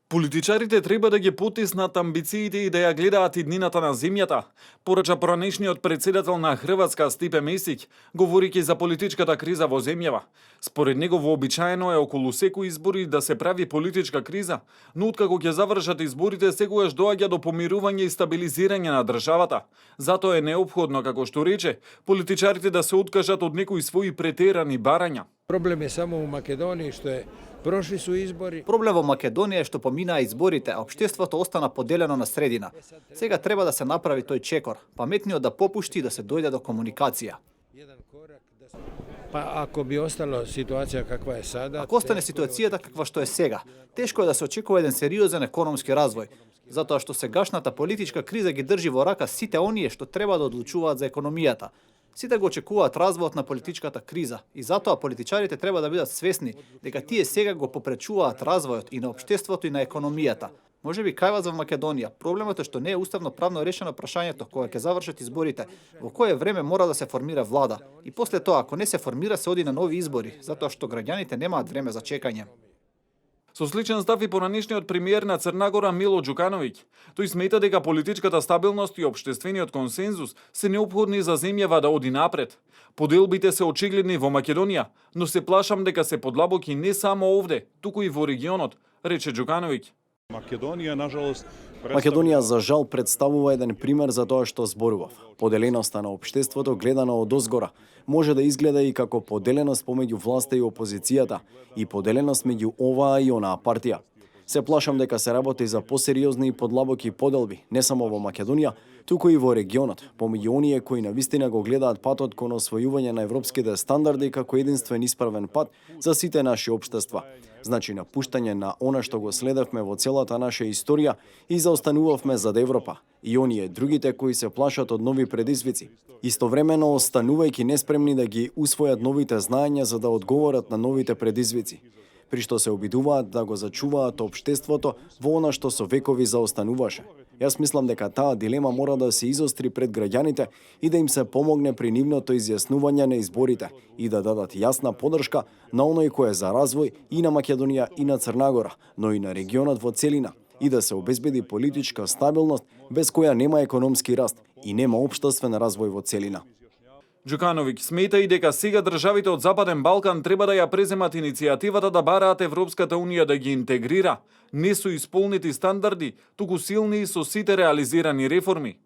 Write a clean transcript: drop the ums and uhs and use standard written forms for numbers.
Политичарите треба да ги потиснат амбициите и да ја гледаат иднината на земјата, порача поранешниот председател на Хрватска Стипе Месиќ, говорејќи за политичката криза во земјава. Според него вообичаено е околу секои избори да се прави политичка криза, но откако ќе завршат изборите секогаш доаѓа до помирување и стабилизирање на државата. Затоа е неопходно, како што рече, политичарите да се откажат од некои своји претерани барања. Проблем е само у Македонiji što je prošli su izbori. Проблем во Македонија е што поминаа изборите, а општеството остана поделено на средина. Сега треба да се направи тој чекор, паметниот да попушти и да се дојде до комуникација. Pa ako bi ostala situacija kakva je sada... Ако остане ситуацијата каква што е сега, тешко е да се очекува еден сериозен економски развој, затоа што сегашната политичка криза ги држи во рака сите оние што треба да одлучуваат за економијата. Сите го очекуваат развојот на политичката криза и затоа политичарите треба да бидат свесни дека тие сега го попречуваат развојот и на општеството и на економијата. Може би кај вас во Македонија, проблемот е што не е уставно правно решено прашањето кога ќе завршат изборите, во кое време мора да се формира влада и после тоа ако не се формира се оди на нови избори, затоа што граѓаните немаат време за чекање. Со сличен став и поранешниот премиер на Црнагора Мило Џукановиќ. Тој смета дека политичката стабилност и општествениот консензус се неопходни за земјава да оди напред. Поделбите се очигледни во Македонија, но се плашам дека се подлабоки не само овде, туку и во регионот, рече Џукановиќ. Македонија за жал представува еден пример за тоа што зборував. Поделеноста на општеството гледана од озгора може да изгледа и како поделеност помеѓу власта и опозицијата и поделеност меѓу оваа и онаа партија. Се плашам дека се работи за посериозни и подлабоки поделби, не само во Македонија, туку и во регионот, помеѓу оние кои навистина го гледаат патот кон освојување на европските стандарди како единствен исправен пат за сите наши општества. Значи напуштање на она што го следевме во целата наша историја и заостанувавме зад Европа, и оние другите кои се плашат од нови предизвици, истовремено останувајќи неспремни да ги усвојат новите знаења за да одговорат на новите предизвици, при што се обидуваат да го зачуваат општеството во она што со векови заостануваше. Јас мислам дека таа дилема мора да се изостри пред граѓаните и да им се помогне при нивното изјаснување на изборите и да дадат јасна подршка на оној кој е за развој и на Македонија и на Црнагора, но и на регионот во целина, и да се обезбеди политичка стабилност без која нема економски раст и нема општествен развој во целина. Џукановиќ смета и дека сега државите од Западен Балкан треба да ја преземат иницијативата да бараат Европската Унија да ги интегрира, не со исполнети стандарди, туку силни и со сите реализирани реформи.